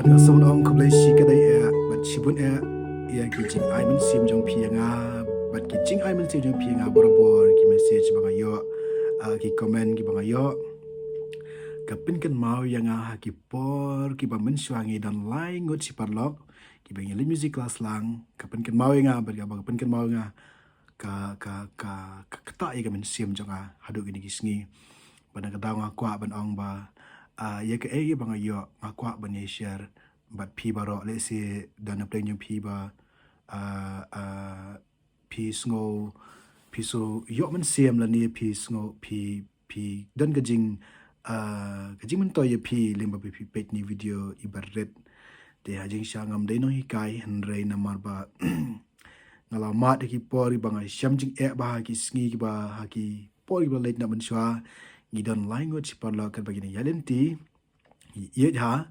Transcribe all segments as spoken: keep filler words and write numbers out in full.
Nga sngewbha ong khublei shikatdei eh bad shibun eh ïa ki jingai mynsiem jong phi ïa nga bad ki jingai mynsiem jong phi ïa nga barabor, ki message ba nga ïoh, ah, ki comment kiba nga ïoh. Ka pynkynmaw ïa nga ha ki por kiba mynshuwa ngi don lai ngut shi paralok kiba ngi leit music class lang. Ka pynkynmaw ïa nga bad kaba ka pynkynmaw ïa nga ka, ka, ka, ka ktah ïa ka mynsiem jong nga haduh kine ki sngi. Bad na ka daw nga kwah ban ong ba, ah, ïa kaei ba nga ïoh nga kwah ban ïa share bad phi baroh. Lehse don na pdeng jong phi ba, ah, ah, phi sngew, phi sngew ïoh mynsiem lane phi sngew, phi, phi don ka jing, ah, ka jingmyntoi ïa phi lyngba ba phi peit ïa kine ki video iba rit. Te ha jingshisha ngam dei nonghikai hynrei namar ba nga la mad ha ki por kiba nga shem jingeh ba ha ki sngi kiba, ha ki por kiba la leit na mynshuwa ngi don lai ngut shi paralok katba ngi ïaid lynti, ngi ïeit ha.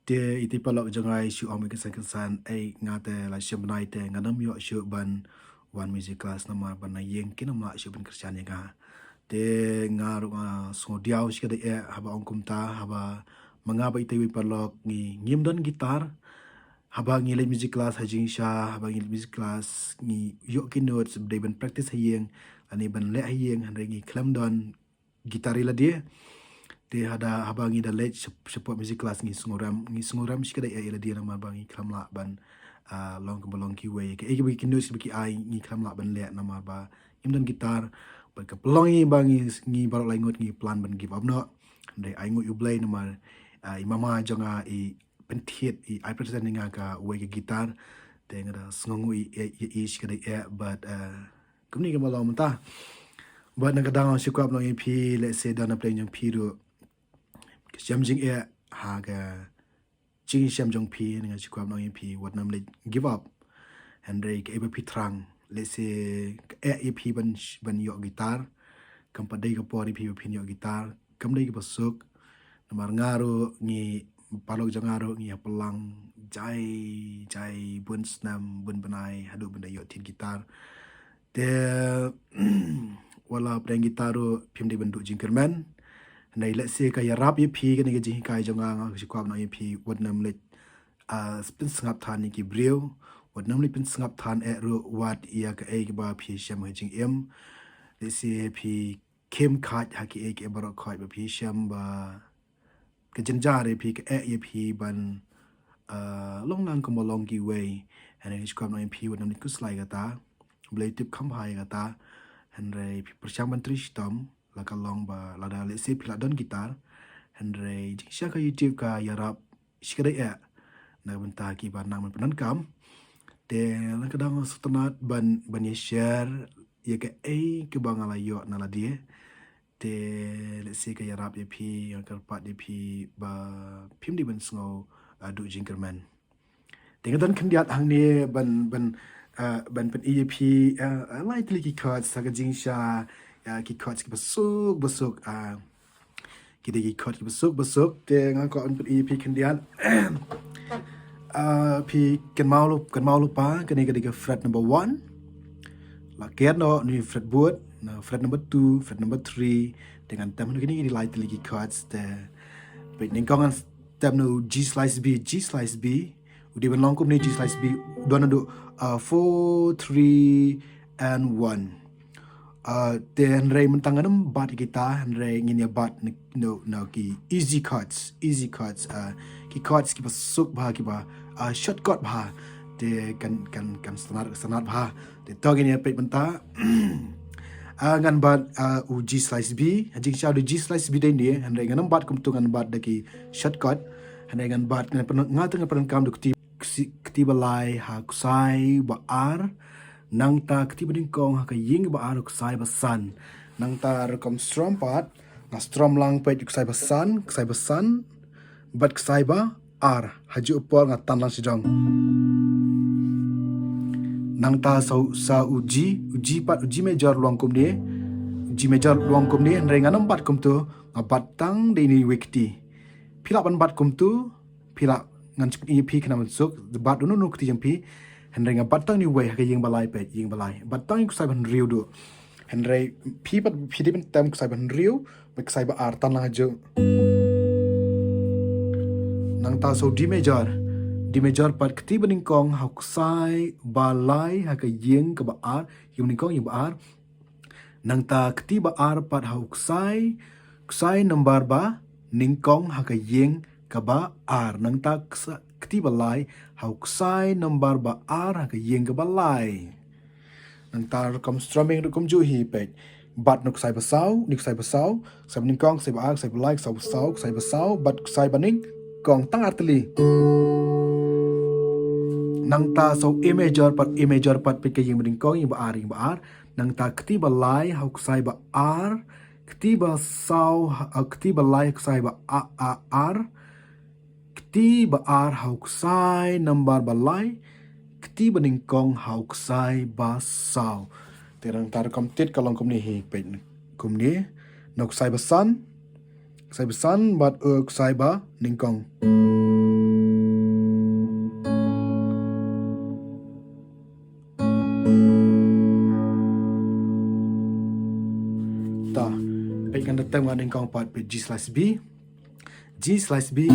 Te iti paralok jong nga shu ong kynsan kynsan, ei, nga te la shem bnai te ngam ïoh shuh ban wan music class namar ba na ïing kim lah shuh ban kyrshan ïa nga. Te nga ruh nga sngewdiaw shikatdei eh haba ong kumta, haba ma nga bad iti iwei i paralok ngi, ngim don guitar. Haba ngi leit music class ha jingshisha, haba ngi leit music class ngi ïoh ki notes ba dei ban practice ha ïing lane ban leh ha ïing, hynrei ngi khlem don guitar ïa lade. Te haba, haba ngi da leit shap-, shapoh music class ngi sngewrem, ngi sngewrem shikatdei eh ïa lade namar ba ngi khlem lah ban, ah, long kumba long kiwei. Kaei kaba ki notes ba ki ai ngi khlem lah ban leh namar ba ngim don guitar. Bad ka pynlong ïa ngi ba ngi, ngi baroh lai ngut ngi plan ban give up noh. Hynrei ai nguh ïa U Blei namar, ah, i mama jong nga i pynthied, i ai present ïa nga kawei ka guitar. Te nga da sngewnguh ïa i, ïa i shikatdei eh bad, ah, kumne kumba long mynta. Bad na ka daw nga shu kwah ban ong ïa phi, lehse don na pdeng jong phi ruh ka shem jingeh ha ka jingshem jong phi, nga shu kwah ban ong ïa phi wat nym leit give up. Hynrei kaei ba phi thrang, lehse ka eh ïa phi ban, ban ïoh guitar, kam pat dei ka por ïa phi ba phin ïoh guitar, kam dei kaba suk. Namar nga ruh ngi, paralok jong nga ruh ngi hap lang jai jai bun snem bun bnai haduh ban da ïoh thied guitar. Te wat la pdeng guitar ruh phim dei ban duh jingkyrmen. Hynrei lehse ka ïarap ïa phi kane ka jinghikai jong nga, nga shu kwah ban ong ïa phi wat nym leit, ah, pynsngap than ïa ki briew, wat nym leit pynsngap than eh ruh wat ïa kaei kaba phi shem ha jingim. Lehse phi khim khait ha kiei kiei baroh khoit ba phi shem ba ka jynjar ïa phi, ka eh ïa phi ban, ah, long lang kumba long kiwei. Hynrei nga shu kwah ban ong ïa phi wat nym leit khuslai kata. U Blei u tip kham bha ïa kata. Hynrei phi pyrshang ban trei shitom, la ka long ba lada lehse phi la don guitar. Hynrei jingshisha ka YouTube ka ïarap shikatdei eh na ka bynta kiba nang ban pyndonkam. Te na ka daw nga sngewtynnat ban, ban ïa share ïa kaei kaba nga la ïoh na lade. Te lehse ka ïarap ïa phi, nga kyrpad ïa phi ba phim dei ban sngew, ah, duh jingkyrmen. Te nga don khyndiat hangne ban, ban, ah, ban pyni ïa phi, ah, ah, lai tylli ki chords ha ka jingshisha, ah, ki chords kiba suk ba suk, ah, ki dei ki chord kiba suk ba suk. Te nga kwah ban pyni ïa phi khyndiat. Ah, phi kynmaw lypa, kynmaw lypa, kane ka dei ka fret number one. La ker noh na fretboard, na fret number two, fret number three. Te ngan tem na kine ki dei lai tylli ki chords. Te peit nyngkong ngan tem na u G slice B, G slice B. U dei ban long kumne, G slice B u don naduh, ah, four, three and one. Ah, te hynrei mynta ngam bat kita, hynrei ngin ïa bat na, na, na ki easy chords, easy chords, ah, ki chords kiba suk bha, kiba, ah, short chord bha. Te kan, kan, kan sngewtynnat, sngewtynnat bha. Te to ngin ïa peit mynta. Ah, ngan bat, ah, u G slice B, ha jingshisha u G slice B dei ne, hynrei ngam bat kumto, ngan bat da ki short chord. Hynrei ngan bat, ngan pyn-, nga te ngan pyndonkam da u kti, kti, kti ba lai ha u ksai ba ar. Nangta kti ba nyngkong ha ka ïing ba ar u ksai ba san. Nangta rukom strum pat, nga strum lang peit u ksai ba san, ksai ba san, bad ksai ba ar, ha juh u por nga tan lang shajrong. Nangta sa u, sa u G, u G pat, u G major long kumne, u G major long kumne, hynrei ngam bat kumto, nga bat tang da ine iwei i kti. Phi lah ban bat kumto, phi lah, ngan shu pyni ïa phi khnang ban suk, bat da uno uno u kti jong phi, hynrei nga bat tang ine iwei ha ka ïing ba lai peit, ïing ba lai. Bat tang ine u ksai ba hynriew duh. Hynrei phi pat phi dei ban tem u ksai ba hynriew bad u ksai ba ar, tan lang ha juh. Nangta sa u D major. D major pat kti ba nyngkong ha u ksai ba lai ha ka ïing kaba ar, ïing ba nyngkong ïing ba ar. Nangta kti ba ar pat ha u ksai, ksai nambar ba nyngkong ha ka ïing kaba ar. Nangta ksa-, kti ba lai ha u ksai nambar ba ar ha ka ïing kaba lai. Nangta rukom strumming rukom juh hi peit. Bat na u ksai ba saw, na u ksai ba saw, ksai ba nyngkong, ksai ba ar, ksai ba lai, ksai ba saw, ksai ba saw, bat ksai ba nyngkong tang ar tylli. Nangta sa u A major pat, A major pat peit ka ïing ba nyngkong, ïing ba ar, ïing ba ar. Nangta kti ba lai ha u ksai ba ar, kti ba saw, ha, kti ba lai ha u ksai ba a, a, ar. Kti ba ar ha u ksai nambar ba lai, kti ba nyngkong ha u ksai ba saw. Te nangta rukom tit ka long kumne hi peit kumne. Na u ksai ba san, ksai ba san bad u ksai ba nyngkong. Ta, peit kan da tem nga nyngkong pat peit G slash B. G slash B.